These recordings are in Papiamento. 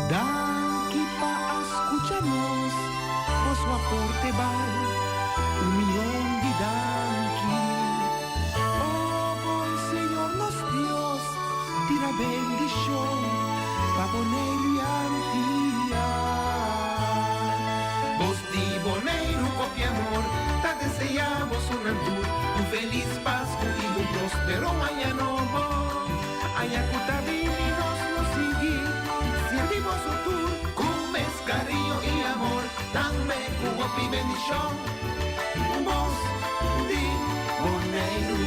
Danki pa a skucha nos, boso aporte bal un mion di danki. O bon Señor nos Dios, tira bendishon pa Boneiru i Antia. Bos di Boneiru kopi amor ta deseá boso nan tur un felis Pasku i un prospero aña nobo. Aña ku ta bini nos lo sigui sirbi boso tur ku mes kariño i amor, tambe ku hopi bendishon. Un bos di Boneiru.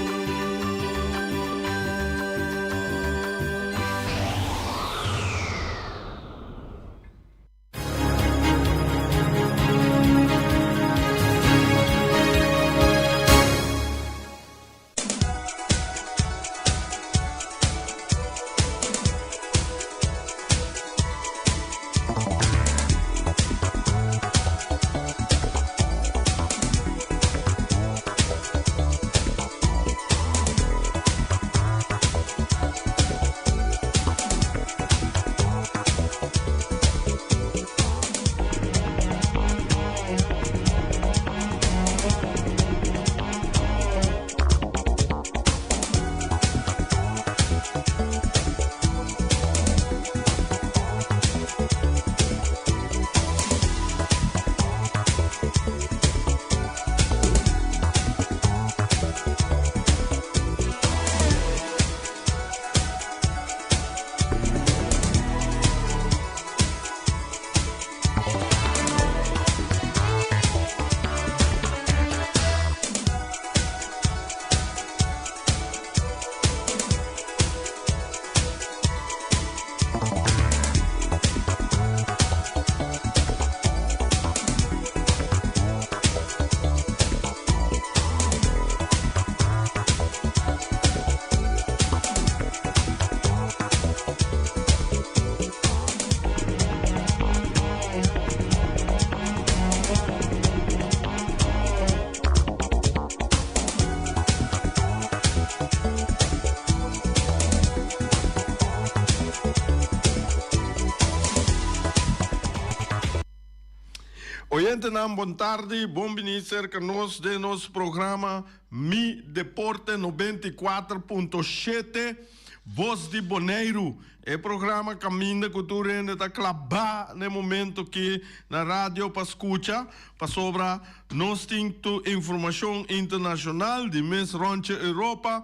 Oyentenan bon tardi, bon bini serka nos den nos programa Mi Deporte 94.7 Bos di Boneiru. E programa kaminda ku tur hende ta klabá na e momento ki na radio pa skucha, pasobra nos tin tur informashon internashonal di mes ròntje Europa,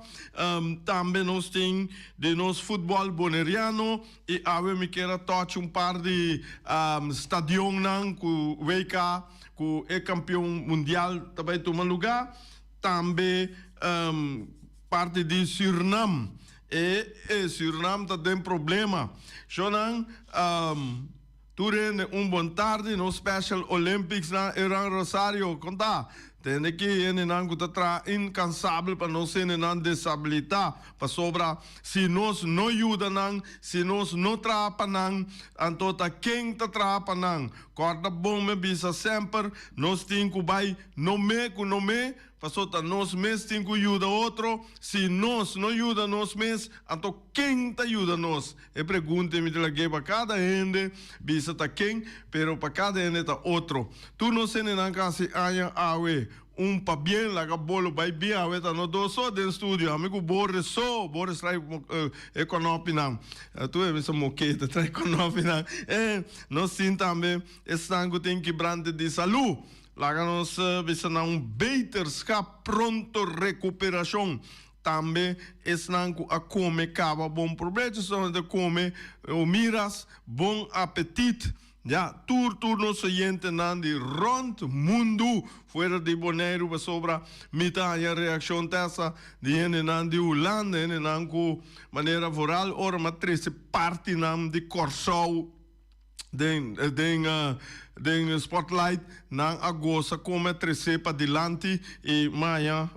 tambe nos tin di nos futbòl boneriano i awe mi kier a tòch un par di stadionnan ku WK ku e kampion mundial ta bai tuma lugá. Tambe parti di Surnam. E e Surnam ta den problema. Shownan tur hende un bon tardi. Nos Special Olympics nan Eran Rosario kon ta? Tende ki hendenan ku ta traha inkansabel pa nos hendenan desabilitá. Pasobra si nos no yuda nan, si nos no traha pa nan, anto ta ken ta traha pa nan? Kòrda bon mi a bisa semper, nos tin ku bai No me ku no me, paso ta nos mes tin ku yuda otro, si nos no yuda nos mes, anto ken ta yuda nos? E pregunta mi ta lag'é pa kada hende bisa ta ken, pero pa kada hende ta otro. Tur nos hendenan ka hasi aña awe un pabien, laga bolo bai bien, awe ta no dos so den studio, ami ku Boris so, Boris trae e konopinan, tur e mester moketa trae konopinan, e nos tin tambe esnan ku tin kibrante di salu. Laga nos bisa nan un beterschap, pronto recuperacion. Tambe esnan cu a come caba bon probecho, esnan cu ta come o miras, bon apetit. Ya, tur tur nos oyentenan di rond mundu, fuera di Boneiru, pasobra mi ta haña reaccion tesa di hendenan di Hulanda, hendenan cu manera vooral ora mi a trece partinan di Corsou, Den den den spotlight nan a gosa come trece padilanti y maya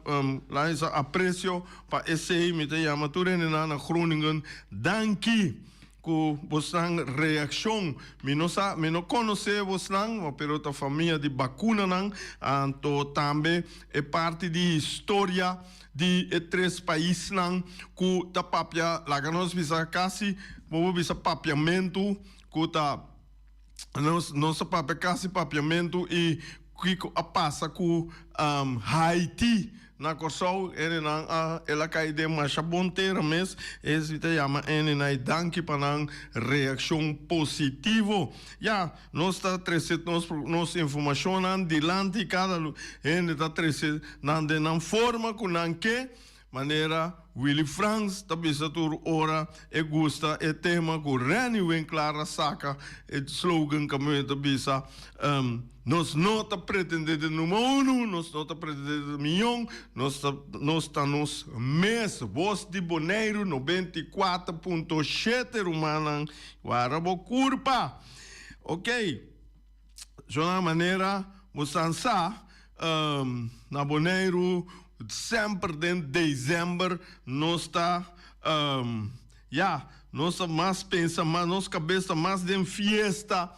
la esa aprecio pa esey mi ta yama tur hendenan na Groningen danki. Ku bosnan reakshon. Mi no sa, mi no konosé bosnan, pero ta famia di bakunanan, anto tambe e parti di historia di e tres paisnan ku ta papia, laga nos bisa kasi, bo por bisa papiamentu ku ta nos nos ta papia kasi papiamentu i kiko a pasa ku Haiti na Kòrsou hendenan a el a kai den masha bon tera mes es mi ta yama hendenan i danki pa nan reakshon positivo ya nos ta trese nos nos informashonnan dilanti kada hende ta trese nan den nan forma ku nan ke. Manera Willy Frans ta bisa tur ora e gusta e tema ku Renny Winklaar a saka e slogan kaminda ta bisa nos no ta pretende di number uno, nos no ta pretende di miyon, nos ta nos ta nos mes. Bos di Boneiru 94.7 rumannan wara bo kurpa. Ok. Zo'n manera bo san sa na Boneiru semper den december nos ta ya nos ta mas pensa mas nos cabes ta mas den fiesta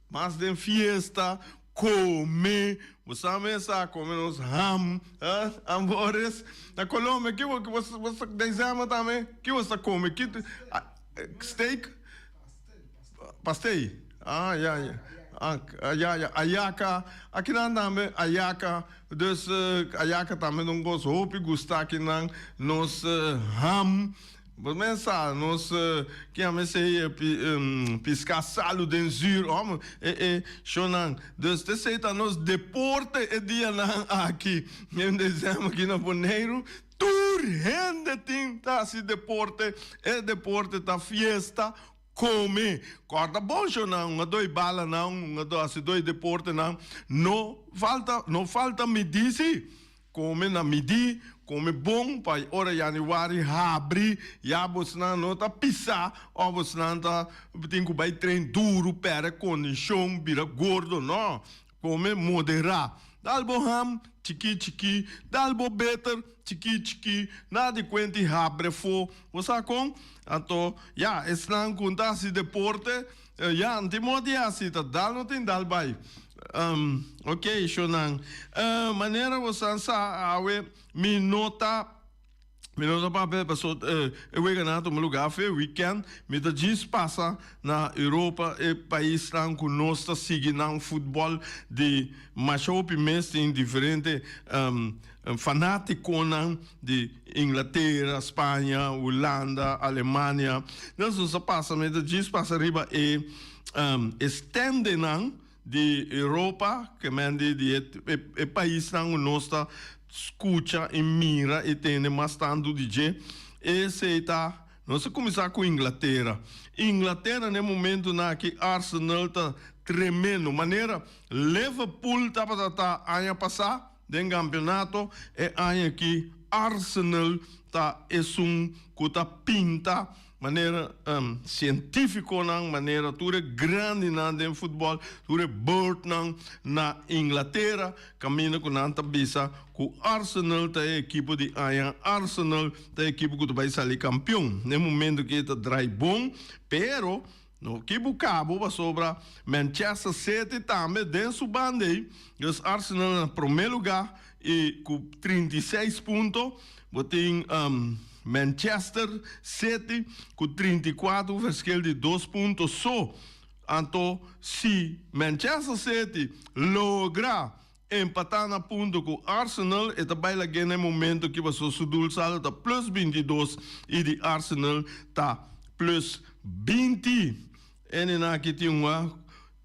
mas den fiesta come bo sa mes sa come nos ham ambores na Colombia ki bo bo sa december tambe ki bo sa come ki steak. Pastei? Ah, ya, ya. Ah, ya, ya. Ayaka. Akinan tambe ayaka. Dus ayaka tambe ta un kos hopi gusta akinan. Nos ham. Bo men sa, nos ki yama esei piská salu den zuur. Hòmber, e e shownan. Dus esei ta nos deporte e dianan aki. Den desèmber aki na Boneiru. Tur hende tin ta hasi deporte, e deporte ta fiesta, come. Corda bon shonan, un a doi balanan, un a doi hasi doi deportenan, no falta, no falta midi si. Come na midi, come bon pa ora januari habri ya bosnan no ta pisa of bosnan ta tin cu bay train duro, perde condicion, bira gordo, no. Come moderá. Dal bo ham chikí chikí, dal bo beter chikí chikí, na di kuenti habre fo. Bo sa kon? Anto, ya, esnan ku ta hasi deporte, ya, no tin moda di hasi, ta dal no tin dal bai. Ok, shownan. Manera bo san sa awe, mi no ta. Mi no ta papia paso e weganan a tuma lugar fe weekend. Mi ta djis pasa na Europa e paisnan ku nos ta sigui nan futbol di masha hopi mes tin diferente fanatikonan di Inglatera, Spaña, Hulanda, Alemania. Nos nos ta pasa mi ta djis pasa riba e standenan di Europa, ke men di di e paisnan ku nos ta skucha i mira i tende mas tantu di dje, esei ta, nos a kuminsá ku Inglatera. Inglatera na e momentunan aki Arsenal ta tremendo, manera Liverpool tabata ta aña pasá den kampionato, e aña aki Arsenal ta esun ku ta pinta. Manera sientífikonan, manera tur e grandinan den futbòl, tur e bordnan na Inglatera, kaminda ku nan ta bisa ku Arsenal ta e ekipo di aña, Arsenal ta e ekipo ku ta bai sali kampion. Na e momento ku e ta drai bon, pero no kibuká bo pasobra Manchester City tambe den su banda ei, dus Arsenal na promé lugá i ku 36 punto, bo tin Manchester City ku 34 un verschil di dos punto so. Anto si Manchester City logra empatá na punto ku Arsenal e ta bai lag'é na e momento ki paso su doelsaldo ta plus 22 i di Arsenal ta plus 20. Hendenan aki tin un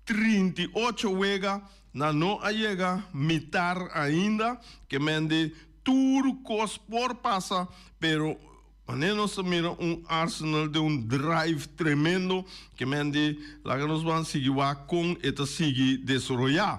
38 wega nan no a yega mitar ainda ke men di Tur kos por pasa, pero manera nos ta mira un Arsenal den un drive tremendo, ke men di laga nos ban sigui wak kon e ta sigui desaroyá.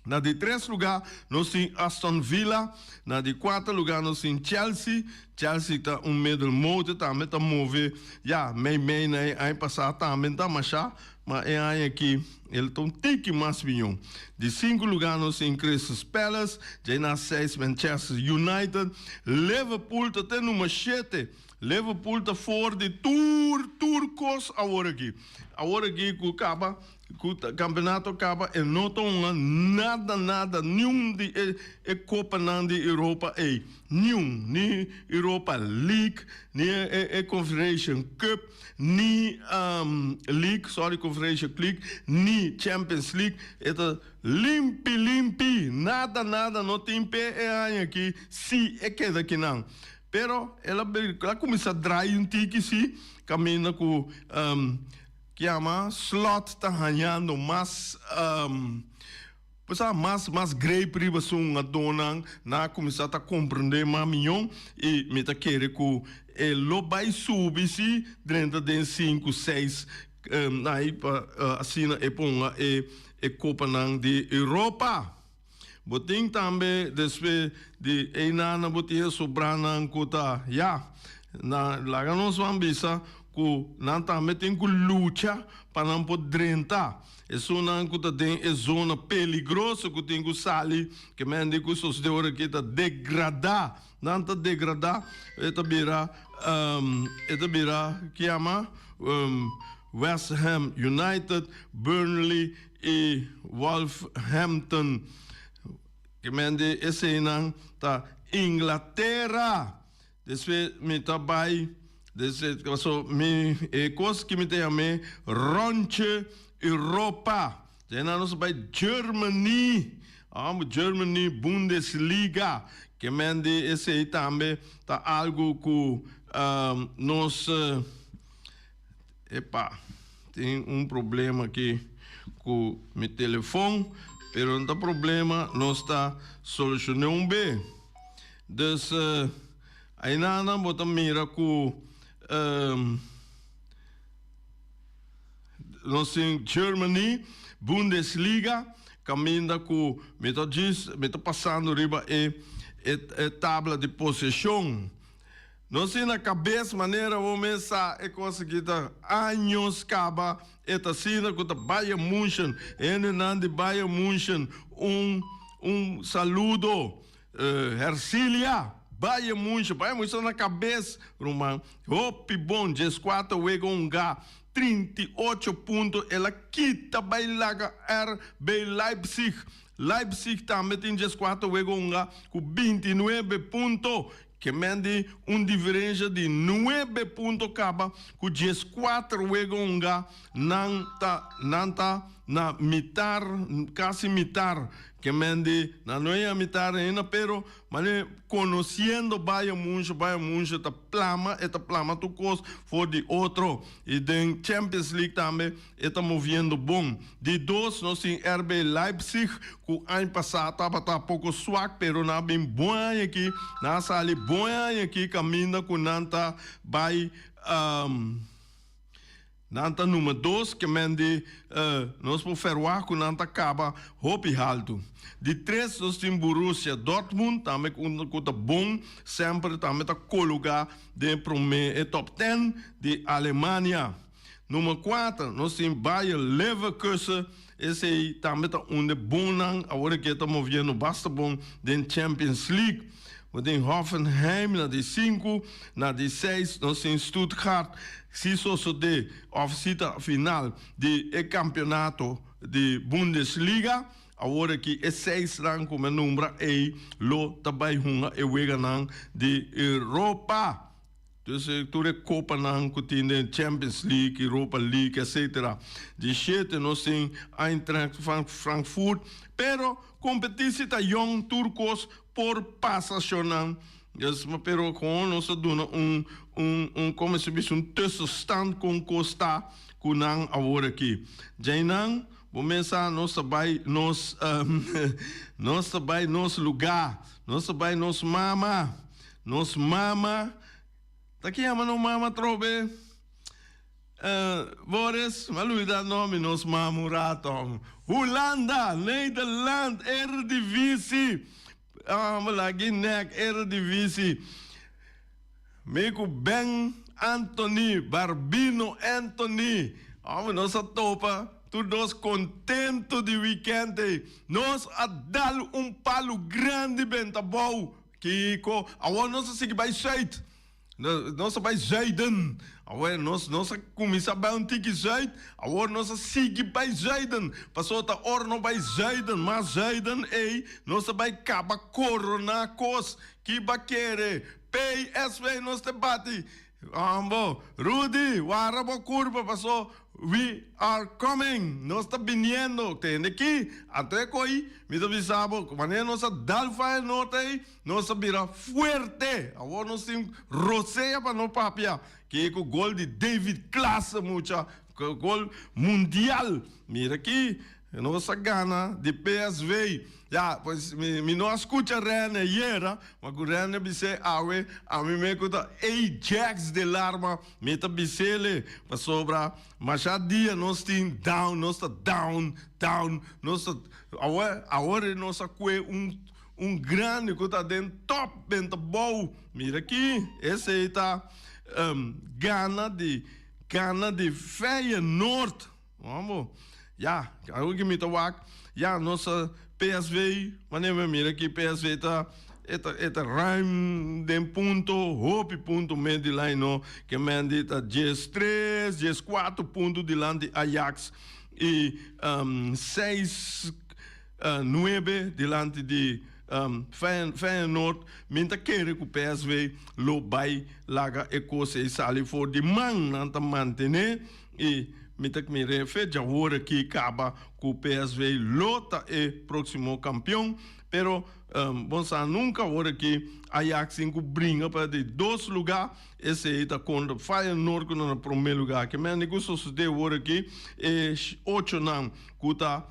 Na di tres lugá nos tin Aston Villa, na di kuater lugá nos tin Chelsea. Chelsea ta un middelmote tambe ta move ya mei mei na e aña pasá tambe ta mashá. Ma e aña aki el ta un tiki mas miyon. Di sinku lugá nos tin Crystal Palace, djei na seis Manchester United. Liverpool ta te number shete. Liverpool ta for di tur tur kos awor aki. Awor aki ku kaba ku kampeonato kaba e no ta hunga nada nada niun di e e kopanan di Europa ei. Niun. Ni Europa League, ni e e Confederation Cup. Ni League, sorry Conference League, ni Champions League, e ta limpi limpi, nada nada no tin p'e e aña aki si e keda kinan. Pero el a el a cuminsa draai un tiki si, caminda cu kiama Slot ta hañando mas. Pues a mas mas greip riba su hungadónan, nan a kuminsá ta komprendé mas mion i mi ta kere ku e lo bai subi si drenta den sinku seis ai pa asina e ponga e e kopanan di Europa. Bo tin tambe despues di einan bo tin e sobranan ku ta ya na laga nos ban bisa ku nan tambe tin ku lucha pa nan por drenta. Esunnan ku ta den e zona peligroso ku tin ku sali, ke men di ku sosode ora ki ta degradá, nan ta degradá, e ta bira, e ta bira ki yama West Ham United, Burnley i Wolverhampton. Ke men di eseinan ta Inglatera. Despues mi ta bai desde paso mi e kos ki mi ta yam'é rondje Europa. Djei nos a bai Germany, amo Germany Bundesliga. Ke men di esei tambe ta algu ku nos epa tin un problema aki ku mi telefon pero no ta problema nos ta solushoné un be. Dus aynanan bo ta mira ku nos tin Germany Bundesliga kaminda ku mi ta djis mi ta pasando riba e e tabla di poseshon. Nos tin na kabes manera bo mes sa e kos aki ta años kaba e ta asina ku ta Bayern Munchen hendenan di Bayern Munchen un un saludo. Hercilia, Bayern Munchen, Bayern Munchen ta na kabes, ruman. Hopi bon, dieskuater wega hunga, 38 punto, el a kita bai laga RB Leipzig. Leipzig tambe tin dieskuater wega hunga ku bintinuebe punto, ke men di un diferensha di nuebe punto kaba ku dieskuater wega hunga, nan ta nan ta na mitar, kasi mitar. Ke men di, nan no e amitar ainda, pero mane konosiendo Bayern Munchen, Bayern Munchen ta plama, e ta plama tur kos for di otro. I den Champions League tambe e ta moviendo bon. Di dos nos tin RB Leipzig ku aña pasá tabata poko swak, pero nan a bin bon aña aki, nan a sali bon aña aki kaminda ku nan ta bai. Nan ta number dos ke men di nos por ferwagt ku nan ta kaba hopi haltu. Di tres nos tin Borussia Dortmund tambe ku ta bon semper tambe ta kologa den e prome e top ten di Alemania. Number kuater nos tin Bayer Leverkusen esei tambe ta un de bonnan awor ke ta moviendo basta bon den Champions League. Bo tin Hoffenheim na di sinku, na di seis nos tin Stuttgart. Si sosodé òf si ta final di e kampionato di Bundesliga, awor aki e seisnan ku mi a nombra ei lo ta bai hunga e weganan di Europa. Dus tur e kopanan ku tin den Champions League, Europa League etcetera. Di shete nos tin Eintracht Frankfurt, pero kompetisi ta yòn tur kos por pasa shornan. Dus pero kon nos ta duna un un un como se bisa un tussenstand kon kos ta ku nan awor aki. Djainan bo mesa nos ta bai nos nos ta bai nos luga, nos ta bai nos mama, nos mama ta ki yama nos mama atrobe? Boris, m'a lubida nomi nos mama un rato hom. Hulanda, Nederland, Eredivisie. Ah, m'a laga e nek, Eredivisie. Mi ku Ben Anthony, Barbino Anthony. Homber, nos a topa tur dos contento di weekend ey. Nos a dal un palo grandi benta abou. Kico? Awor nos a sigui bay zuid. Nos a bai zuiden. Awor nos nos a kuminsá bai un tiki zuid, awor nos a sigui bai zuiden. Pasobra ta ora nos bai zuiden, mas zuiden ei, nos ta bai kaba koroná kos. Ki ba kere? PSV nos ta bati. Ambo, Rudy, wara bo kurpa paso we are coming. Nos ta biniendo. Tende ki? Anto e koi, mi ta bisa bo, manera nos a dal Feyenoord ei, Nos a bira fuerte. Awor nos tin rosea pa no papia. Ke ku gol di David Klaassen mucha. Gol mundial. Mira aki. Nos a gana di PSV. Ya, pues mi, mi no a skucha Rene ayera, ma ku Rene bis'é awe, ami me ku ta Ajax de larma, mi ta bis'ele, pasobra masha dia nos tin down, nos ta down, down, nos ta, awor, awor nos a kue un Un grandi ku ta den top den ta bou. Mira aki, esei ta gana di gana di Feyenoord. Wambo. Ya, algo ki mi ta wak. Ya, nos PSV, wanneer mi mira aki PSV ta e ta e ta ruim den punto, hopi punto mes di lijn no. Ke men di ta 13, 14 punto dilanti Ajax i 6 Nuebe dilanti di Feyenoord, mi ta kere ku PSV lo bai laga e kos ei sali for di man. Nan ta mantené i mi ta mira e fecha awor aki kaba ku PSV lo ta e próksimo kampion. Pero bon sa nunka awor aki Ajax tin ku bringa pa di dos lugá. Esei ta kontra Feyenoord ku ta na promé lugá. Ke mende ku sosodé awor aki e ochonan ku ta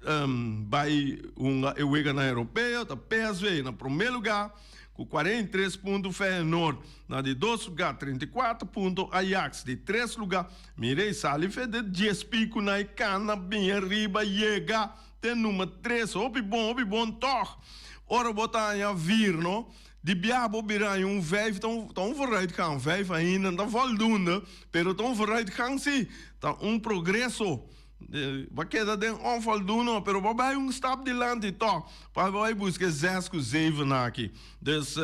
Bai hunga e weganan europeo ta PSV na prome luga ku 43 punto, Feyenoord na di dos luga 34 punto, Ajax di tres luga. Mira e sali fe de dies piku na e kana bin ariba yega te number tres. Hopi bon, hopi bon tog. Ora bo ta haña vier no, di biaha bo bira haña un vijf ta un ta un vooruitgang. Vijf ainda no ta voldoende, pero ta un vooruitgang si, ta un progreso. Bo a keda den onvoldoende, pero bo a bai un stap dilanti tòg pa bo bai buska e zes ku zeven aki. Dus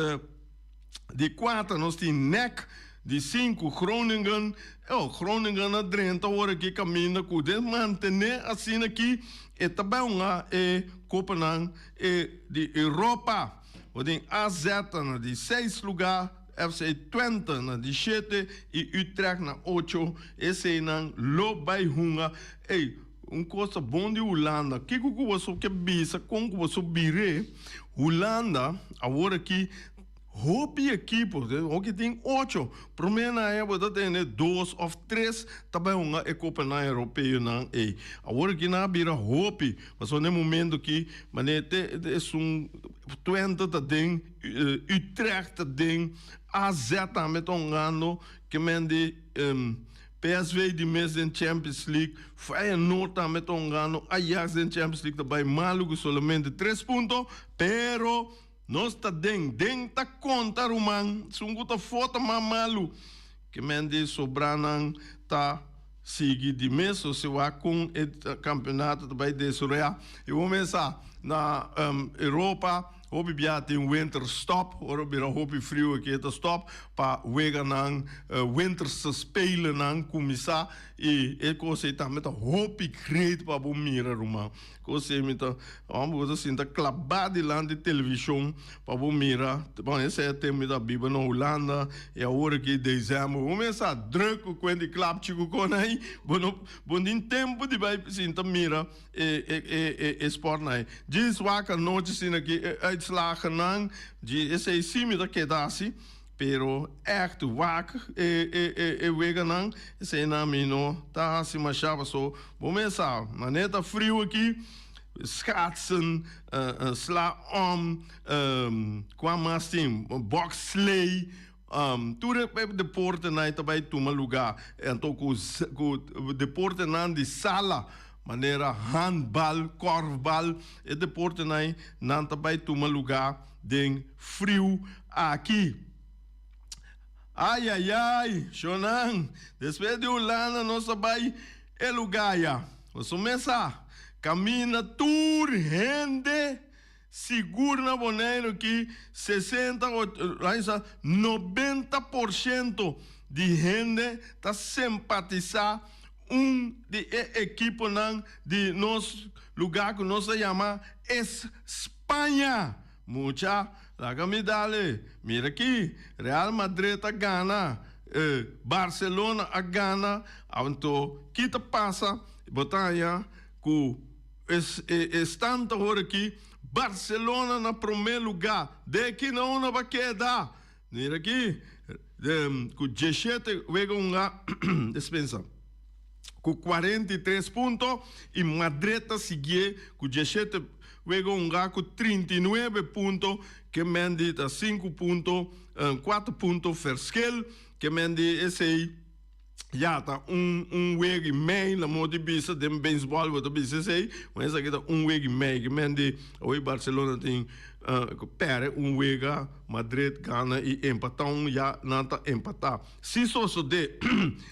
di kuater nos tin NEC, di sinku Groningen. Oh, Groningen a drenta awor aki kaminda ku den mantené asina aki e ta bai hunga e kopanan e di Europa. Bo tin AZ na di seis lugá. FC Twente na di shete y Utrecht na ocho. Eseinan lo bay hunga. Ey, un cos ta bon di Hulanda. Kico cu boso ke bisa con cu boso bire? Hulanda awor aki hopi ekipo, hoki tin ocho. Prome na aña bo ta tene dos of tres ta bay hunga e copanan europeonan ey. Awor aki nan a bira hopi. Pasobra na e momento aki manera te esun Twente ta den. Utrecht ta den, AZ tambe ta hungando, ke men di PSV di mes den Champions League, Feyenoord tambe ta hungando, Ajax den Champions League ta bai malu ku solamente tres punto, pero nos ta den, den ta konta ruman, esun ku ta for ta mas malu, ke men di sobranan ta sigui di mes, so si wak kon e kampeonato ta bai desaroyá. I bo mes sa na Europa. Hopi bia tin winter stop, ora bira hopi friu aki e ta stop pa weganan winterse spelennan kuminsá i e kos ei tambe ta hopi great pa bo mira ruman. Kos ei mi ta hòmber bo ta sinta klabá dilanti televishon pa bo mira, bon esei e tempu mi ta biba na Hulanda i awor aki desèmber bo mester a drùk ku kuent di klapchi ku kon ei bo no bo no tin tempu di bai sinta mira. E e e e e sport nan. Djis wak anochi asina ki e uitslagennan, dji esei si mi ta keda hasi, pero echt wak e e e e weganan, eseinan mi no ta hasi masha paso bo mes sa manera ta friu aki, schaatsen, sla om, kua mas tin, bobsleigh. Tur e deportenan ei ta bai tuma lugá. Anto ku ku deportenan di sala, manera handbal, kòrfbal, e deportenan ei nan ta bai tuma lugá den friu aki. Ai ai ai, shonnan, despues di Hulanda nos ta bai. E lugá ya, boso mes sa, kaminda tur hende sigur na Boneiru ki sesenta o sa 90% di hende ta sempatisá un di e ekiponan di nos lugá ku nos ta yama España. Mucha, laga mi dale. Mira aki, Real Madrid a gana, Barcelona a gana. Anto, ki ta pasa? Bo ta haña ku e stan ta hora aki, Barcelona na promé lugá. De aki na unda bo a keda? Mira aki, ku dieshete wega hunga, despensa, ku 43 punto i Madrid ta siguié ku 17 wega hunga ku 39 punto, ke men di ta sinku punto, kuater punto verschil, ke men di esei ya ta un un wega i mei, la modo di bisa den beisbòl bo ta bisa esei, ma esaki ta un wega i mei, ke men di awor Barcelona tin pèrdè un wega, Madrid gana i empatá un, ya nan ta empatá. Si sosodé,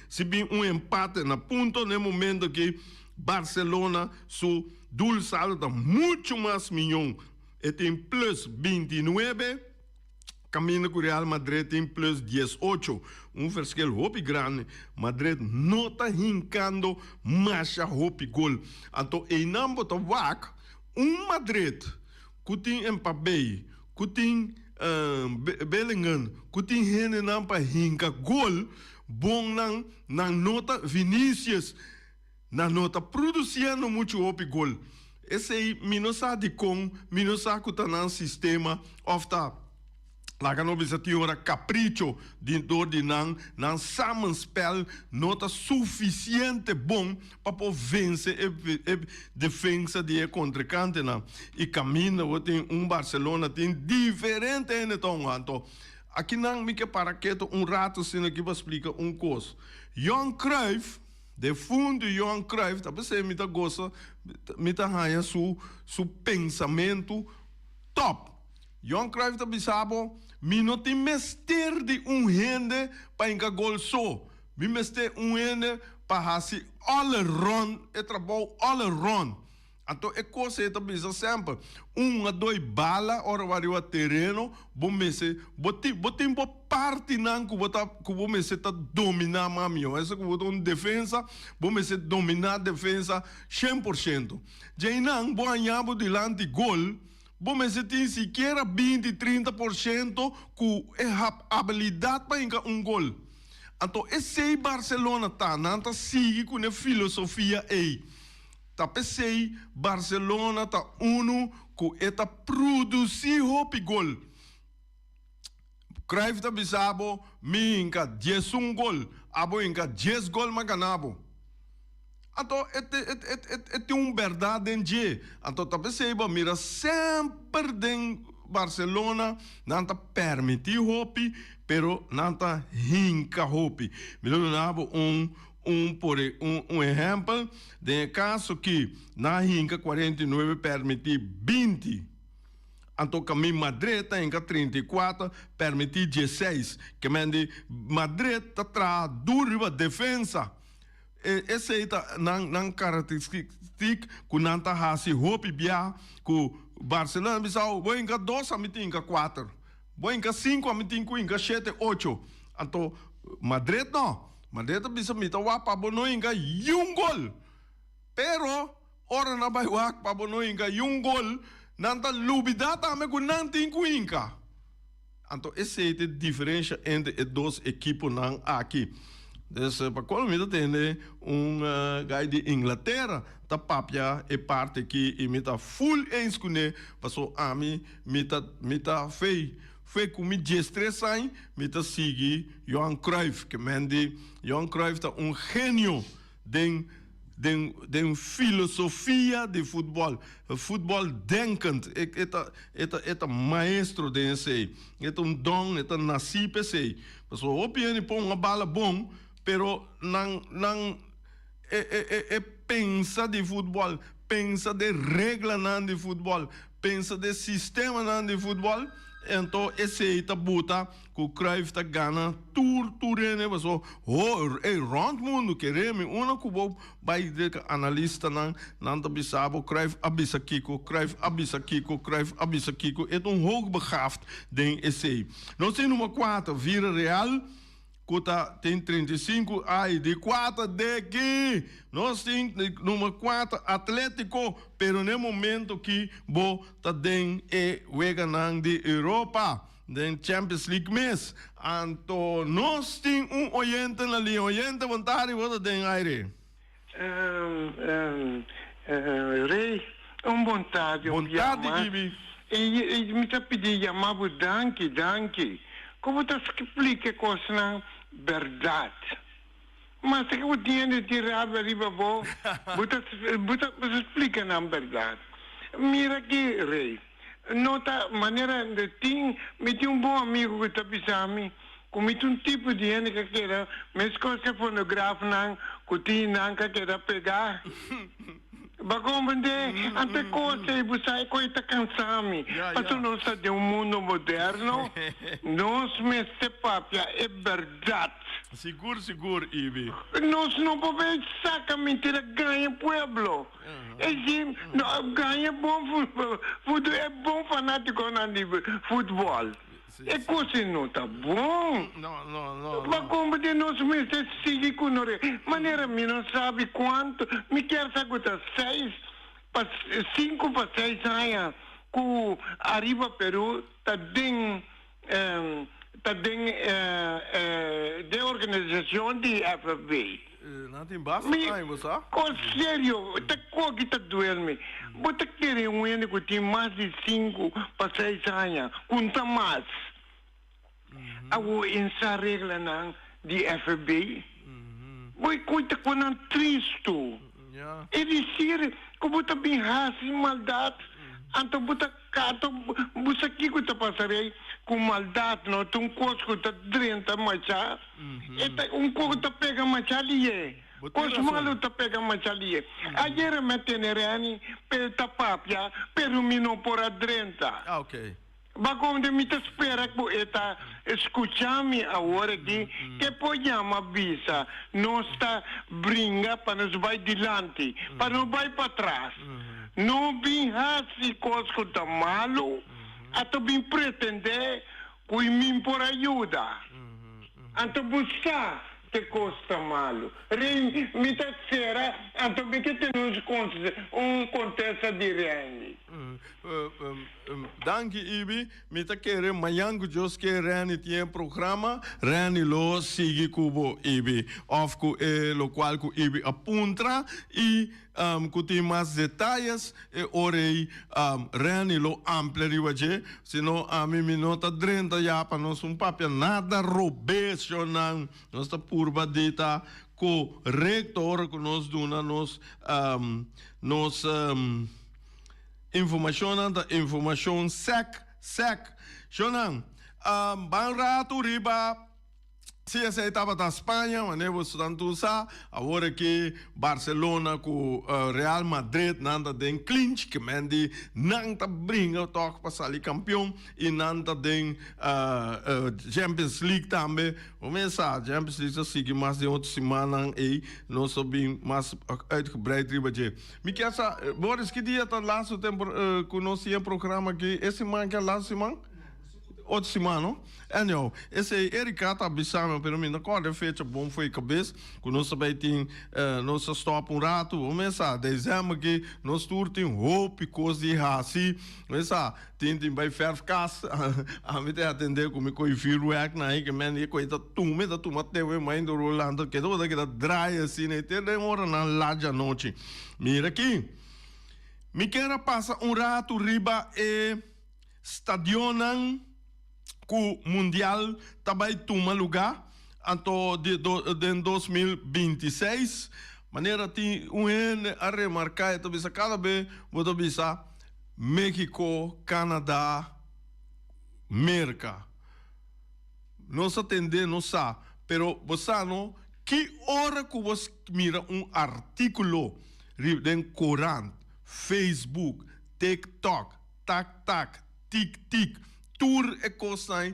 si bin un empate na punto na e momento aki Barcelona su doelsaldo ta mucho mas miyon, e tin plus 29, kaminda ku Real Madrid tin plus 18, un verschil hopi grandi. Madrid no ta hinkando masha hopi gol. Anto einan bo ta wak un Madrid ku tin Mbappé, ku tin Bellingham, ku tin hendenan pa hinka gol bon nan, nan no ta Vinicius, nan no ta produciendo muchu hopi gol. Esei mi no sa dikon, mi no sa ku ta nan sistema òf ta laga no bisa tin ora kapricho di dor di nan, nan samenspel no ta sufisiente bon pa por vense e e defensa di e kontrinkantenan. I kaminda bo tin un Barcelona tin diferente hende ta hunga. Anto akinan mi ke para ketu un rato asina aki pa splika un kos. Johan Cruijff, defuntu Johan Cruijff, ta p'esei mi ta gosa, mi ta haña su su pensamentu top. Johan Cruijff ta bisa bo, Mi no tin mester di un hende pa hinka gol so. Mi mester un hende pa hasi all rond e trabou all rond. Anto e kos ei ta bisa semper, un a doi bala ora bo ariba tereno, bo mester bo tin bo tin bo partinan ku bo ta ku bo mester ta dominá mas mihó. Esa ku bo ta un defensa, bo mester dominá defensa 100%. Djeinan bo haña bo dilanti gol, bo mester tin sikiera 20, 30% ku e habilidat pa hinka un gol. Anto esei Barcelona ta, nan ta sigui ku ne filosofia ei. Ta p'esei Barcelona ta unu ku e ta produsí hopi gol. Cruyff ta bisa bo, mi hinka 11 gol, abo hinka dies gol m'a gana bo. Anto e e tin un bèrdat den dje. Anto ta p'esei bo a mira semper den Barcelona nan ta pèrmití hopi, pero nan ta hinka hopi. Mi lo duna bo un un por un un ehèmpel, den e kaso ki nan a hinka 49 pèrmití 20. Anto kamin Madrid ta hinka 34, pèrmití 16. Ke men di Madrid ta traha duru riba defensa. Esei ta nan nan karakteristik ku nan ta hasi hopi bia ku Barcelona bisa bo hinka dos ami tin hinka kuater, bo hinka sinku ami tin ku hinka shete ocho. Anto Madrid no, Madrid ta bisa mi ta wak pa bo no hinka yun gol. Pero ora nan bai wak pa bo no hinka yun gol nan ta lubida tambe ku nan tin ku hinka. Anto esei ta e diferensha entre e dos ekiponan aki. Dus pa kolo mi ta tende un guy di Inglatera ta papia e parti aki i mi ta full eens kuné paso ami mi ta mi ta fei fei ku mi 13 aña mi ta sigui Johan Cruijff ke men di Johan Cruijff ta un genio den den den filosofia di futbol, futbol denkend, e e ta e ta e ta maestro den esei, e ta un don, e ta nasí p'esei. Pasobra hopi hende por hunga bala bon, pero nan nan e e e e pensa di futbol, pensa den reglanan di futbol, pensa den sistemanan di futbol. Anto esei ta buta ku Cruyff ta gana tur tur hende paso ho ey rond mundu kere mi una ku bo bai deka analistanan nan ta bisa bo Cruyff a bisa kiko Cruyff a bisa kiko Cruyff a bisa kiko e ta un hoogbegaafd den esei. Nos tin number kuater Villarreal. Ku ta tin 35 ai di kuater deki. Nos tin di number kuater Atletico, pero n'e momento ki bo ta den e weganan di Europa, den Champions League mes. Anto nos tin un oyente na liña. Oyente, bon tardi, bo ta den aire. Rey, un bon tardi, un Bon tardi, yama. Gibi. I mi ta pidi yama bo danki, danki. Ku bo ta splika e kosnan bèrdat. Maske ku tin hende tin rabia riba bo, bo ta bo ta splika nan bèrdat. Mira aki, Rey, no ta manera tin, mi tin un bon amigu ku ta bisa mi, Ku mi ta un tipo di hende ka keda meskos ke fonografnan ku tin nan ka keda pegá. Bo a komprendé? Anto e kos ei bo sa e kos ei ta kansa mi. Pasobra nos ta den un mundo moderno, nos mester papia e bèrdat. Sigur sigur, Ibi. Nos no por bay saka mentira gaña pueblo. E si, gaña bon e bon fanatikonan di futbòl. E cos no ta bon. Pa comprende nos mester sigui cu no manera mi no sabi cuanto mi kier sa cu ta seis pa cinco pa seis aña cu ariba Peru ta den ta den den organisacion di FFB. Nan tin basta aña bo sa. Cos serio ta koki ta duermi. Bo ta kere un hende cu tin mas di cinco pa seis aña cu no ta mas. Awo en sa reglanan di FB. Bo e koe ta cu nan tristo. E dicir cu bo ta bin haci maldad anto bo ta Kato, bo sa kiko ta pasa rei? Ku maldat no ta un kos ku ta drenta mashá, e ta un kos ku ta pega mashá lié. Kos malu ta pega mashá lié. Ayera mi a tene Renny p'e ta papia, pero mi no por a drenta. Bakonde mi ta spera ku e ta skucha mi awor aki, ke por yama bisa nos ta bringa pa nos bai dilanti, pa no bai patras. No bin haci cos cu ta malu, anto bin pretende cu i min por a yuda. Anto bo sa te cos ta malu. Rey, mi ta cera, anto mi ke tene un contesta di Randy. Danki Ibi, mi ta kere mañan ku Dios ke Randy tin e programa, Randy lo sigui ku bo Ibi, of ku e lokual ku Ibi a puntra i Ku tin mas detayes e ora ei Renny lo amplia riba dje, sino ami mi no ta drenta ya pa nos un papia nada robes shonnan. Nos ta purba di ta korekto ora ku nos duna nos nos informashonnan ta informashon sèk sèk. Shonnan, ban ratu riba. Si esei tabata Spaña, manera bo esnan tur sa, awor aki Barcelona ku Real Madrid nan ta den clinch, ke men di nan ta bringa tòg pa sali kampion i nan ta den Champions League tambe. Bo mes sa, Champions League ta sigui mas den otro simannan ei, nos ta bin mas uitgebreid riba dje. Mi kier sa, Boris, ki dia ta laatste tempor ku nos tin e programa aki? E siman ke a laatste siman? Otro siman no. Anyhow, esei Erika ta bisa mi, pero mi no kòrda e fecha bon fo'i kabes, ku nos ta bai tin, nos ta stòp un ratu. Bo mes sa, desèmber aki nos tur tin hopi kos di hasi. Bo mes sa, tin tin bai fèrf kas, ami ta atendé ku mi ko'i vürwèrk nan ei, ke men di e ko'i ta tuma, e ta tuma tewe mainta rolando, keda bo ta keda draai asina ei te den oranan lat djanochi. Mira aki, mi kier a pasa un ratu riba e. Stadionnan ku Mundial ta bai tuma lugá anto den 2026. Manera tin un hende a remarká e ta bisa kada be bo ta bisa Mexico, Canada, Merka. Nos a tende nos sa, pero bo sa no ki ora ku bo mira un artíkulo riba den korant, Facebook, TikTok, Tak tak, tik tik. Tur e kosnan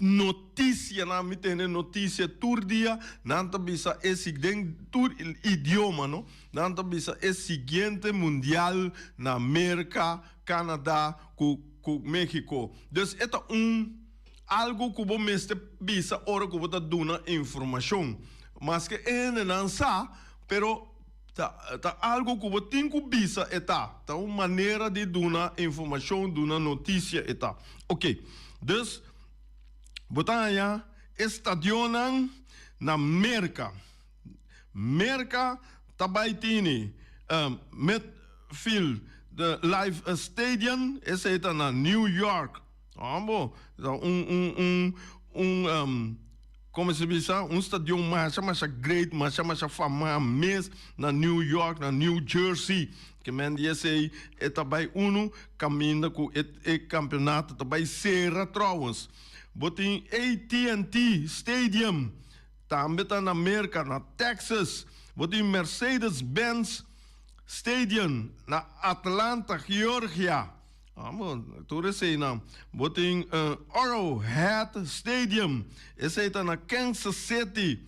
notisianan mi tene notisia tur dia nan ta bisa e si den tur idioma no nan ta bisa e siguiente mundial na Merka, Canada ku ku Mexico. Dus e ta un algu ku bo mester bisa ora ku bo ta duna informashon. Maske e hendenan sa pero ta ta algu ku bo tin ku bisa e ta. Ta un manera di duna informashon, duna notisia e ta. Oke, dus bo ta haña e stadionnan na Merka. Merka ta bai tini Midfield Life Stadium, esei ta na New York. Ambo, ta un un un un como se bisa, un stadion masha masha great, masha masha famá mes na New York, na New Jersey. Ke men di esei e ta bai unu kaminda ku e e kampeonato ta bai sera trouwens. Bo tin AT&T Stadium, tambe ta na Merka, na Texas. Bo tin Mercedes Benz Stadium na Atlanta, Georgia. Amo, tur eseinan. Bo tin Arrowhead Stadium, esei ta na Kansas City.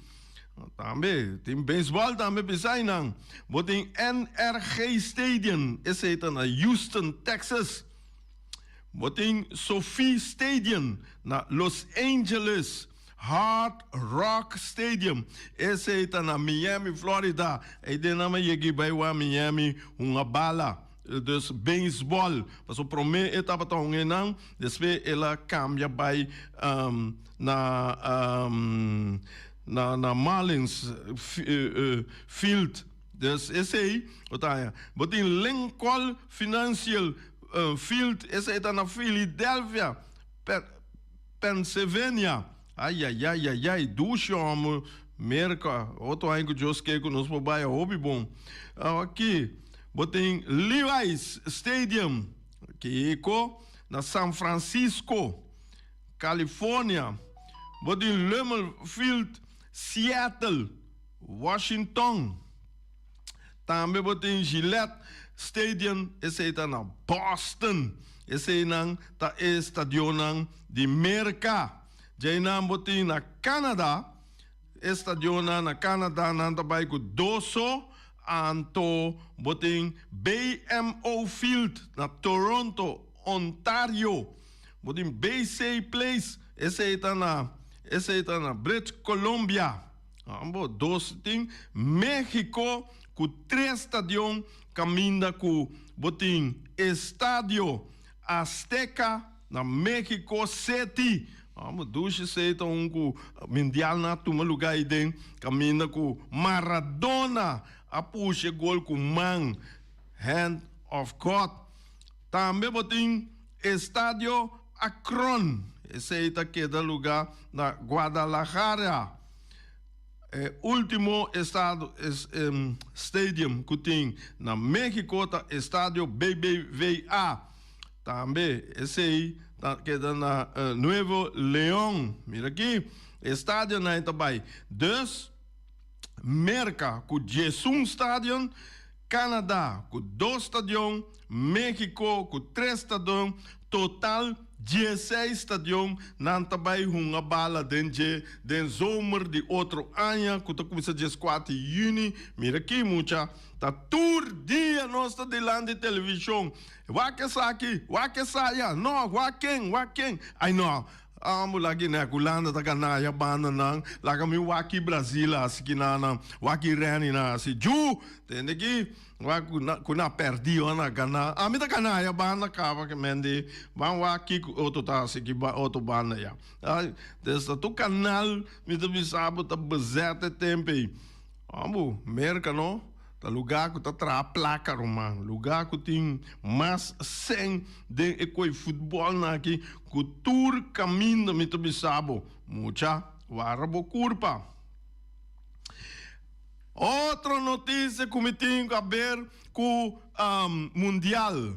Tambe tin beisbòl tambe bisainan. Bo tin NRG Stadium, esei ta na Houston, Texas. Bo tin SoFi Stadium na Los Angeles. Hard Rock Stadium, esei ta na Miami, Florida. Ei den nan a yega i bai wak Miami hunga bala. Dus beisbòl. Pasobra promé e tabata hunga einan, despues el a kambia bai na na Marlins Field. Dus esei bo ta haña. Bo tin Lincoln Financial Field, esei ta na Philadelphia, Pennsylvania. Ayayayayay, dushi hòmber, Merka, otro aña ku Dios ke ku nos por bai a hopi bon. Aki bo tin Levi's Stadium, kiko? Na San Francisco, California. Bo tin Lumen Field, Seattle, Washington. Tambe bo tin Gillette Stadium, esei ta na Boston. Eseinan ta e stadionnan di Merka. Djeinan bo tin na Canada, e stadionnan na Canada nan ta bai ku doso, anto bo tin BMO Field na Toronto, Ontario. Bo tin BC Place, esei ta na esei ta na British Columbia. Ambo dos tin Mexico ku tres stadion kaminda ku bo tin Estadio Azteca na Mexico City. Ambo dushi esei ta un ku mundialnan a tuma luga aiden kaminda ku Maradona a pusha e gol ku man, hand of God. Tambe bo tin Estadio Akron, esei ta keda luga na Guadalajara. E ultimo estado stadium ku tin na Mexico ta Estadio BBVA. Tambe esei ta keda na Nuevo Leon. Mira aki, e stadionnan ta bai. Dus Merka ku diesun stadion, Canada ku dos stadion, Mexico ku tres stadion, total dieseis stadion nan ta bai hunga bala den dje den zomer di otro aña ku ta kuminsá dieskuater yüni. Mira ki mucha, ta tur dia nos ta dilanti televishon. Wak esaki, wak esaya, no, wak ken, wak ken. Ai no, Amo laki nek Hulanda ta gana ya banda nan laga mi waki Brazil hasi kina nan waki Renny nan hasi ju tende ki wak ku na perdi o na gana ami ta gana ya banda kaba ke men di ban wak kiko otro ta hasi ki otro banda ya des ta tur kanal mi ta bisa bo ta bezet e tempo ei amo Merka no. Ta lugá ku ta traha plaka, ruman. Lugá ku tin mas sèn den e koi futbòlnan aki ku tur kaminda mi ta bisa bo, mucha, wara bo kurpa. Otro notisia ku mi tin ku aber ku mundial.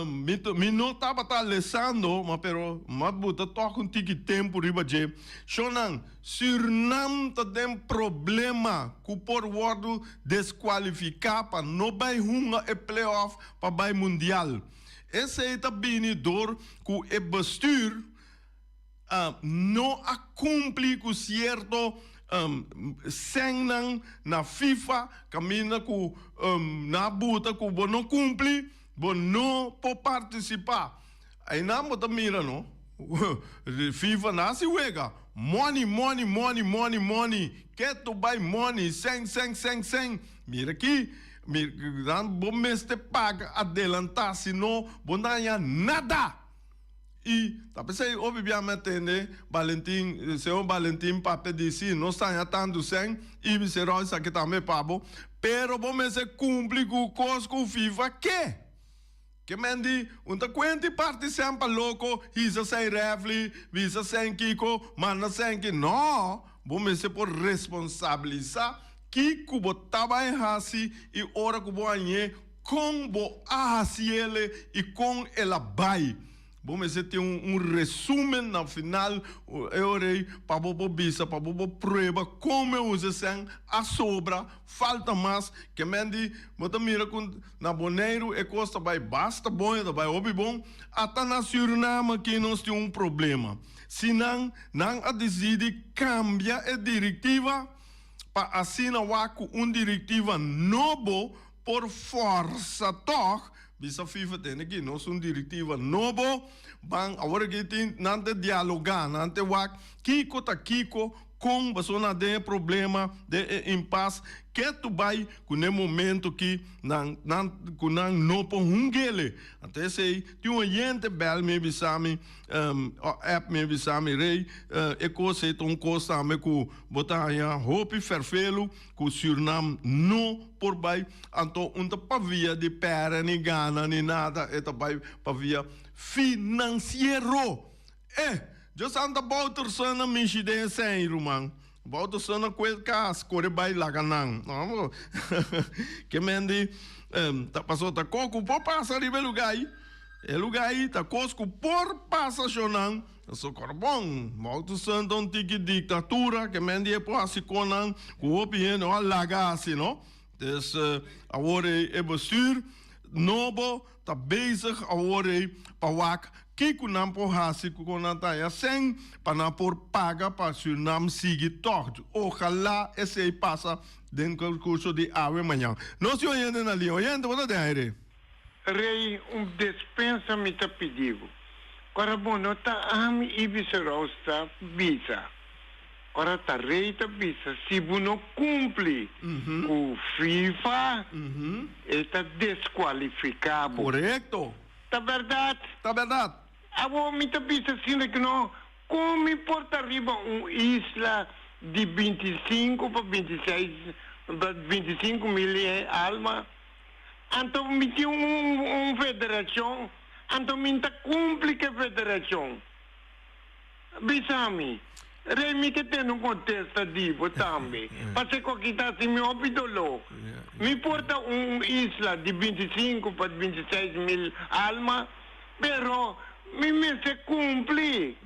Mi mi no tabata lesando, ma pero m'a buta tòg un tiki tempu riba dje. Shonnan, Sürnam ta den problema ku por wòrdu deskualifiká pa no bai hunga e play-off pa bai mundial. Esei ta bini dor ku e bestuur no a kumpli ku sierto sènnan na FIFA kaminda ku nan a buta ku bo no kumpli bo no por partisipá. Einan bo ta mira no FIFA na hasi wega money money money money money ketu bai money sèn sèn sèn sèn mira aki nan bo mester paga adelantá sino bo no haña nada. I ta p'esei hopi bia mi a tende Balentin, señor Balentin papia di si nos ta haña tantu sèn i bis'é Roy esaki tambe pa bo, pero bo mester kumpli ku kos ku FIFA ke. Ke men di, un ta kuenta i parti sèn pa loko, hisa sèn rèfli, bisa sèn kiko, manda sèn ki. No! Bo mester por responsabilisá kiko bo ta bai hasi i ora ku bo hañ'é Kon bo a hasi ele i kon el a bai? Bo mester tin un resumen na final e ora ei pa bo por bisa, pa bo por prueba kon mi usa esèn, a sobra, falta mas. Ke men di bo ta mira ku na Boneiru e kos ta bai basta bon, e ta bai hopi bon, ata na Suriname aki nos tin un problema. Si nan nan a disidi kambia e direktiva pa asina wak ku un direktiva nobo Por forsa tog, bisa FIFA tene ki nos un directiva nobo, ban awor aki tin nan ta dialoga, nan ta wak kico ta kico, con pasobra nan den e problema, den e impas, ketu bay cu n'e momento ki nan nan cu nan no por hungele. Anto esey tin un oyente bel mi bisa mi, app mi bisa mi, Rey, e cos ey ta un cos tambe cu bo ta haña hopi ferfelu, Ku Surnam no por bai, anto un ta pa via di pèrdè ni gana ni nada, e ta bai pa via finansiero. Eh! Djo Santa Boutersen a mishi den e sèn, ruman. Boutersen a kue kas, kore bai laga nan. Ke men di, ta pasobra ta kos ku por pasa riba e lugá ei. E lugá ei ta kos ku por pasa shonnan. Sokor bon, Boutersen ta un tiki diktatura, ke men di e por hasi konan ku hopi hende no a laga hasi no. Dus awor ei e bestuur nobo ta bezig awor ei pa wak kiko nan por hasi ku kon nan ta haña sèn pa nan por paga pa Surinam sigui tòg. Ojalá esei pasa den kurso di awe mañan. Nos tin oyente na liña. Oyente, bo ta den aire? Rei, un despensa mi ta pidi bo. Ora bo no ta ami Ibis Roos ta bisa. Ora ta Rei ta bisa si bo no cumpli cu FIFA e ta descualifica bo. Corecto. Ta berdad? Ta berdad. Awor mi ta bisa asina cu no, con mi por ta riba un isla di 25 pa 26 pa 25 mil alma? Anto mi tin un un federacion, anto mi ta cumpli cu e federacion. Bisa mi, Rey mi ke tene un contesta di bo tambe, pasobra cu aki ta haci mi hopi dolor. Mi por ta un isla di 25 pa 26 mil alma, pero mi mester cumpli.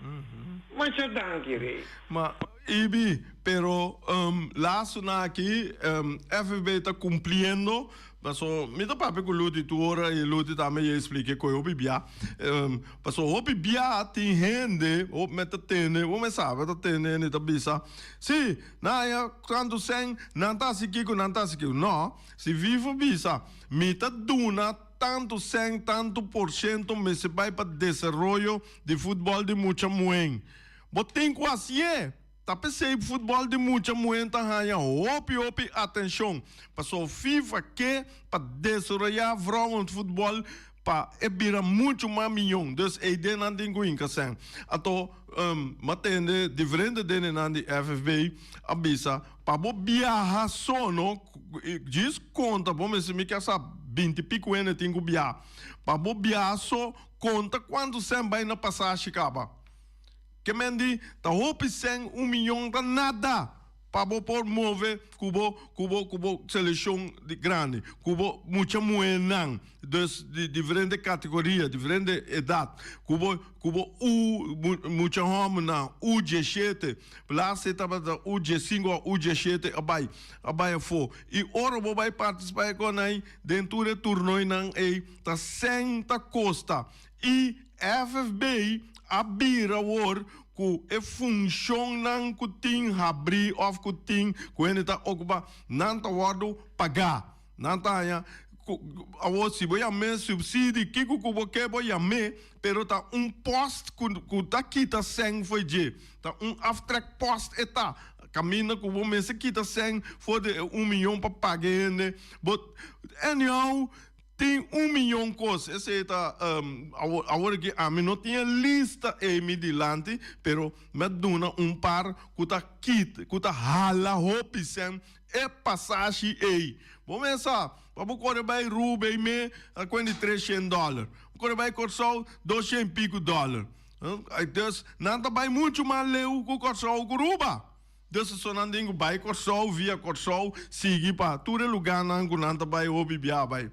Masha danki, Rey. Ma Ibi, pero lasonan aki FFB ta cumpliendo, paso mi ta papia cu Luti tur ora y Luti tambe ya explica cu e hopi bia, paso hopi bia tin hende, hopi me ta tende, bo me sabe ta tende hende ta bisa, si, nan haya tanto cen, nan ta haci kico, nan ta haci kico, no, si Vivo bisa, mi ta duna tanto cen, tanto por ciento mester bay pa desaroyo di futbol di mucha muhen. Bo tin ku hasié! Ta p'esei futbòl di mucha muhé ta haña hopi hopi atenshon, pasobra FIFA ke pa desaroyá vrouwenfutbòl pa e bira muchu mas miyon. Dus ei den nan tin ku hinka sèn. Anto mi a tende diferente dendenan di FFB a bisa pa bo biaha so no, djis konta bo mester mi ke sa binti piku hende tin ku biaha, pa bo biaha so konta kuantu sèn bai na pasashi kaba. Ke men di, ta hopi sèn, un miyon ta nada. Pa bo por move ku bo ku bo ku bo selekshon di grandi, ku bo mucha muhénan, dus di diferente kategoria, diferente edat, ku bo ku bo U mucha hòmbernan, U diesshete, laatste tabata U diesinku òf U diesshete a bai a bai afó. I ora bo bai partisipá e kònan ei den tur e turnoinan ei ta sèn ta kosta. I FFB a bira awor ku e funshonnan ku tin habrí òf ku tin ku hende ta okupá, nan ta wòrdu pagá. Nan ta haña ku awor si bo yam'é supsidi, kiko ku bo ke bo yam'é, pero ta un pòst ku ku ta kita sèn for dje. Ta un aftrekpòst e ta. Kaminda ku bo mester kita sèn for di e un miyon pa paga e hende. Bo anyhow. Tin un miyon kos, esei ta awor awor aki ami no tin e lista ei mi dilanti, pero mi a duna un par ku ta kit ku ta hala hopi sèn e pasashi ei. Bo mesa pa bo kore bai Rubey me ta kuenti treshen dòler, bo kore bai Kòrsou doshen i piku dòler. Dus nan ta bai muchu mas leu ku Kòrsou ku Ruba. Dus so nan tin ku bai Kòrsou via Kòrsou sigui pa tur e lugánan ku nan ta bai hopi bia bai.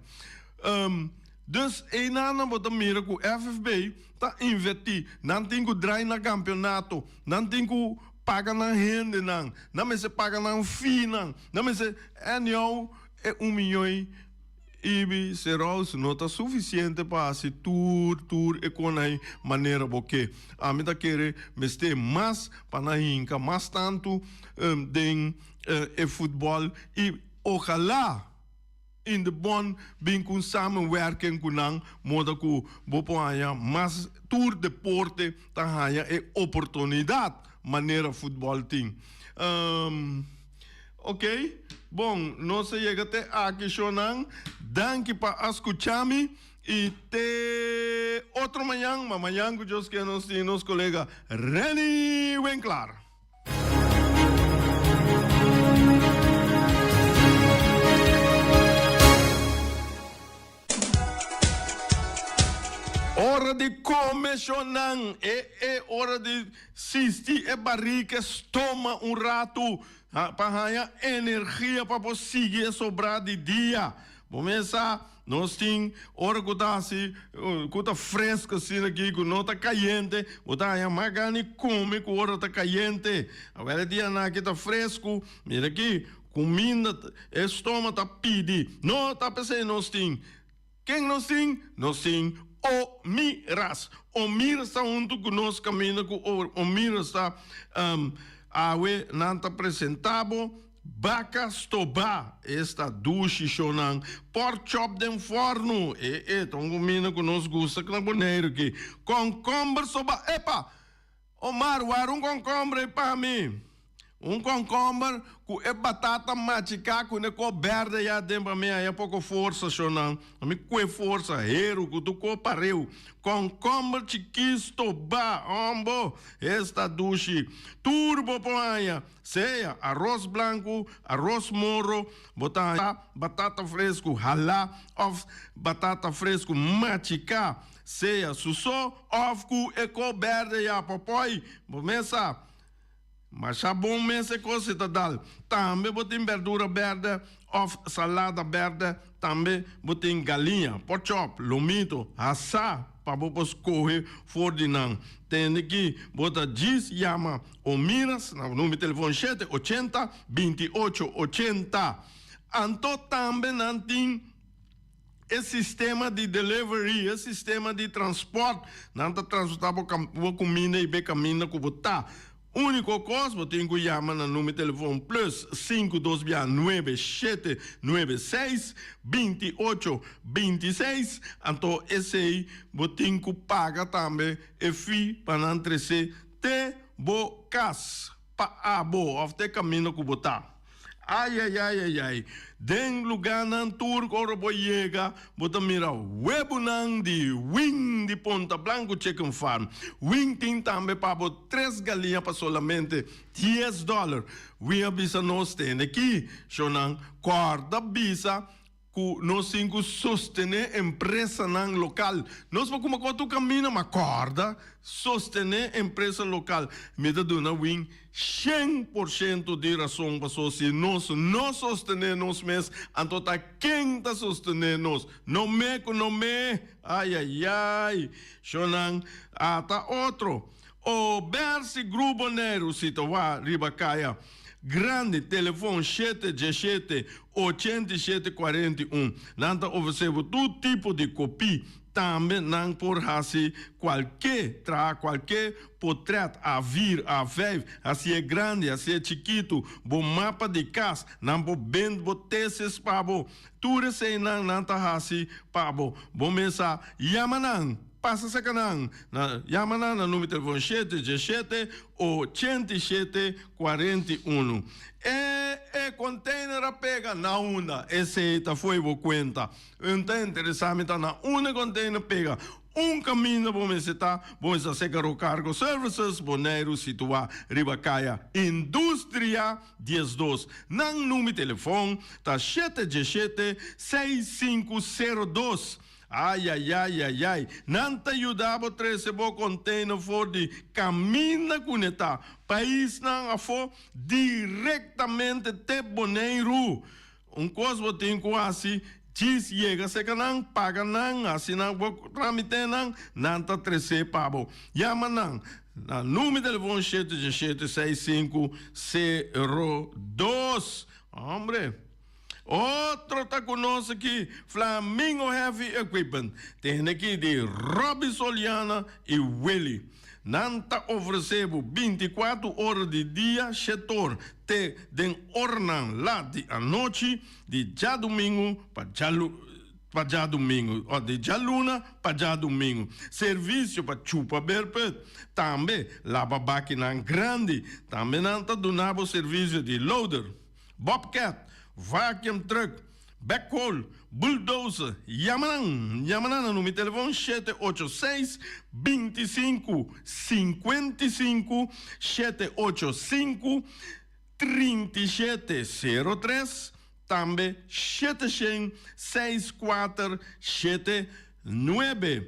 Dus einan nan bo ta mira ku FFB ta invertí. Nan tin ku drai na kampionato, nan tin ku paga nan hendenan, nan mester paga nan feenan, nan mester anyhow e un miyon Ibi Serous no ta sufisiente pa hasi tur tur e konai manera bo ke. Ami ta kere mester mas pa nan hinka mas tantu den e futbòl i ojalá in de bon bin ku un samenwerking ku nan moda ku bo por haña mas tur deporte ta haña e oportunidat manera futbòl tin. Ok, bon, nos a yega te aki shownan. Danki pa a skucha mi i te otro mañan, ma mañan ku Dios ke nos tin nos kolega Renny Winklaar. Ora di come shownan, e e ora di sisti e barika, e stoma un ratu. Pa haña energia pa por sigui e sobrá di dia. Bo mes sa, nos tin ora ku ta hasi, ku ta fresco asina aki, ku no ta kayente, bo ta haña mas gana di kome ku ora ta kayente. Awor e dianan aki ta fresco, mira aki, kuminda, e stoma ta pidi. No ta p'esei nos tin. Ken nos tin? Nos tin Omiras. Omiras ta huntu ku nos kaminda ku Omiras ta awe nan ta presentá bo baka stobá. Esta dushi shownan. Pork chop den fòrnu. E e ta un kuminda ku nos gusta na Boneiru aki. Kònkòmber stobá. Epa! Omar, wara un kònkòmber ei pa mi. Un kònkòmber ku e batata machiká ku ne kò bèrdè ya den pa mi haña poko forsa shonnan. Mi kue forsa, heru ku tur kò pareu. Kònkòmber chikí stobá, òmbo, esta dushi. Tur bo por haña, sea aros blanku, aros moro, bo ta haña batata fresku halá òf batata fresku machiká, sea su so òf ku e kò bèrdè ya pòpòi. Bo mes sa. Masha bon mes e kos si ta dal. Tambe bo tin berdura berde of salada berde, tambe bo tin galiña, porkchop, lomito, hasá pa bo por skohe for di nan. Tende ki bo ta djis yama Omiras na number telefon shete ochenta, binti ocho ochenta. Anto tambe nan tin. E sistema di delivery, e sistema di transport, nan ta transporta bo bo cuminda y be caminda cu bo ta. Unico cos, bo tin cu yama na numero telefon plus sinku dos bia nuebe shete nuebe seis binti ocho binti seis, anto esey bo tin cu paga tambe e fee pa nan trece te bo cas pa abo of te caminda cu bo ta. Ayayayayay, den lugánan tur ku ora bo yega, bo ta mira webunan di Wing di Ponta Blanco Chicken Farm. Wing tin tambe pa bo tres galiña pa solamente dies dòler. Wing a bisa nos tende ki, shownan kòrda bisa. Ku nos tin ku sostené empresanan lokal. Nos por kuma ku otro kaminda, ma kòrda sostené empresa lokal. Mi ta duna Win 100% di rason paso si nos no sostené nos mes, anto ta ken ta sostené nos? No me ku no me! Ayayay! Shonnan, ata otro. O Bercy Gru Boneiru si ta wak riba kaya grandi telefon shete djeshete 87 41. Nan ta ofresé bo tur tipo di kopí. Tambe nan por hasi kualke traha kualke potrèt A4, A5, hasié grandi, hasié chikitu, bo mapa di kas, nan por bend bo tesis pa bo. Tur eseinan nan ta hasi pa bo. Bo mesa yama nan. Pasa seka nan na yama nan na numero telefon shete djeshete 87 41. E e container a pega na unda? Esey ta fo'i bo cuenta. Un ta interesa mi ta na unda e container pega. Un caminda bo mester ta, bo mester ta seka Rocargo Services Boneiru situa riba Kaya Industria 12. Nan numero telefon ta shete djeshete 6502. Ayayayayay, nan ta yuda bo trese bo container for di caminda cu ne ta paisnan afo directamente te Boneiru. Un cos bo tin cu haci, djis yega seca nan, paga nan, haci nan bo tramitenan, nan ta trese pa bo. Yama nan na numero telefon 7 7 6502. Hombre. Otro ta ku nos aki, Flamingo Heavy Equipment. Tende aki di Robbie Soliana i Willy. Nan ta ofresé bo 24 ora di dia shetor te den oranan lat di anochi di djadumingu pa pa djadumingu o di djaluna pa djadumingu. Servisio pa chupa berput. Tambe laba bakinan grandi. Tambe nan ta duna bo servisio di loader. Bobcat, vacuum truck, backhoe, bulldozer, yama nan, yama nan na numero telefon 786 25 55 785 37 03, tambe 700 64 79.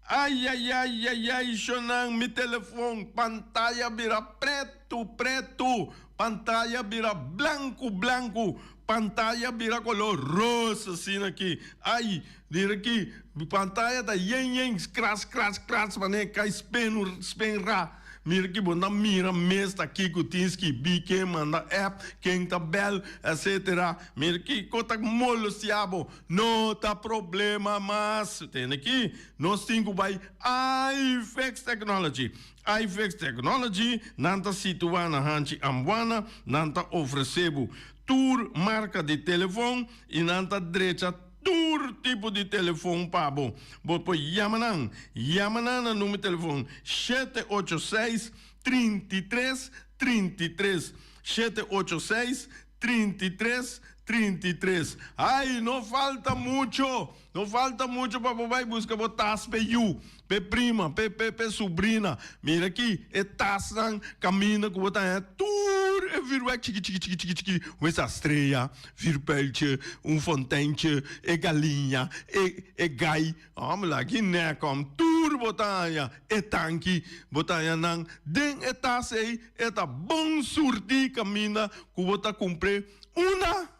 Ayayayayay shonan mi telefon pantaya bira pretu pretu pantaya bira blanku blanku pantaya bira kolor ros asina aki ay mira aki pantaya ta yen yen kras kras kras manera kai spen spen ra mira aki bo ta mira mes ta kiko tin skibi ken manda app ken ta bel etcetera mira kiko ta molestia bo. No ta problema mas. Tende aki, nos tin ku bai iFix Technology. iFix Technology, nan ta situá na Hanchi Ambuana, nan ta ofresé bo tur marka di telefon i nan ta drecha tur tipo di telefon pa bo. Bo por yama nan. Yama nan na numero telefon 786 33 33, 786 33 33. Ay, no falta mucho, no falta mucho pa bo bai buska bo tas p'e yu, p'e prima, p'e p'e p'e subrina. Mira aki, e tasnan kaminda ku bo ta haña tur e vuurwerk chiki chiki chiki chiki chiki, un esa strea, vuurpijltje, un fonteintje, e galiña, e e gai. Hòmber, aki nèkòm tur bo ta haña e tanki, bo ta haña nan den e tas ei. E ta bon surtí kaminda ku bo ta kumpr'é una.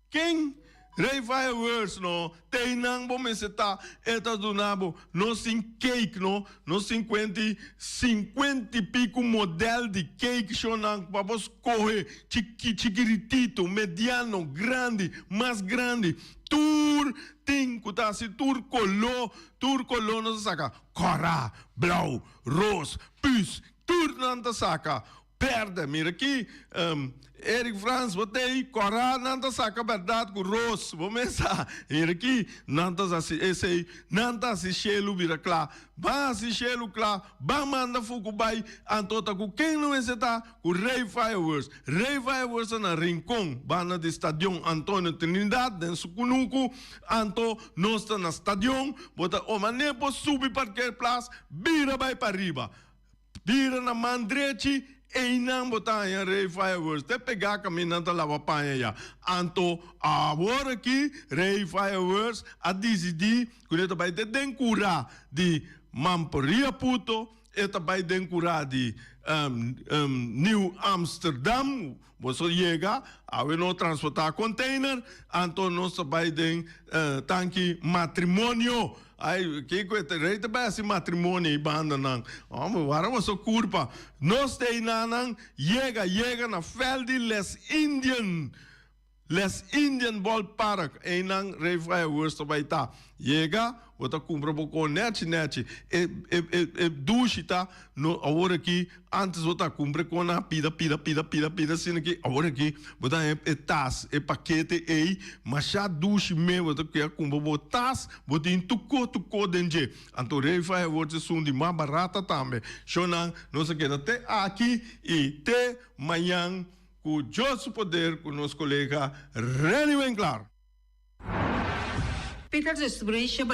Ken? Rei Fireworks no, teinan bo mester ta, e ta duna bo. Nos tin cake no, nos tin kuenti sinkuenta i piku modèl di cake shownan pa bo skohe, chiki, chikiritito, mediano, grandi, mas grandi, tur tin ku ta hasi tur koló, tur koló nos a saka, kòrá, blou, ros, pus, Tur nan ta saka perde. Mira aki, Eric Frans, bo t'ei kòrá nan ta saka bèrdat ku ros. Bo mes sa. Mira aki, nan ta hasi esei. Nan ta hasi shelu bira kla. Ban hasi shelu kla, ban manda fuku bai. Anto ta ku ken lo mester ta? Ku Rey Fireworks. Rey Fireworks ta na Rincon, banda di Stadion Antonio Trinidad, den su kunuku. Anto nos ta na stadion. Bo ta, o manera bo subi parkeerplaats, bira bai pariba. Bira na man drechi. Einan bo ta haña Rey Fireworks te pegá kaminda nan ta laba paña ya. Anto awor aki Rey Fireworks a disidí ku e ta bai te den kurá di Mamporia Puto, e ta bai den kurá di Nieuw Amsterdam. Boso yega, awe no transportá container, anto nos ta bai den tanki matrimonio. Ai, kiko e rei ta bai hasi matrimonio ei bandanan? Homber, wara boso kurpa. Nos ta einanan, yega, yega na veld di Les Indian, Les Indian Ballpark, einan Rei Fireworks ta bai ta. Yega, bo ta kumpra bo kon nechi nechi. E e e e dushi ta no awor aki, antes bo ta kumpra e kon na pida pida pida pida pida asina aki, awor aki bo ta haña e tas, e pakete ei, masha dushi mes bo ta keda kumpra bo tas, bo tin tuko tuko den dje. Anto Refa awor ta esun di mas barata tambe. Shownan, nos a keda te aki i te mañan ku Dios su poder ku nos kolega Renny Winklaar. Peters Restoration.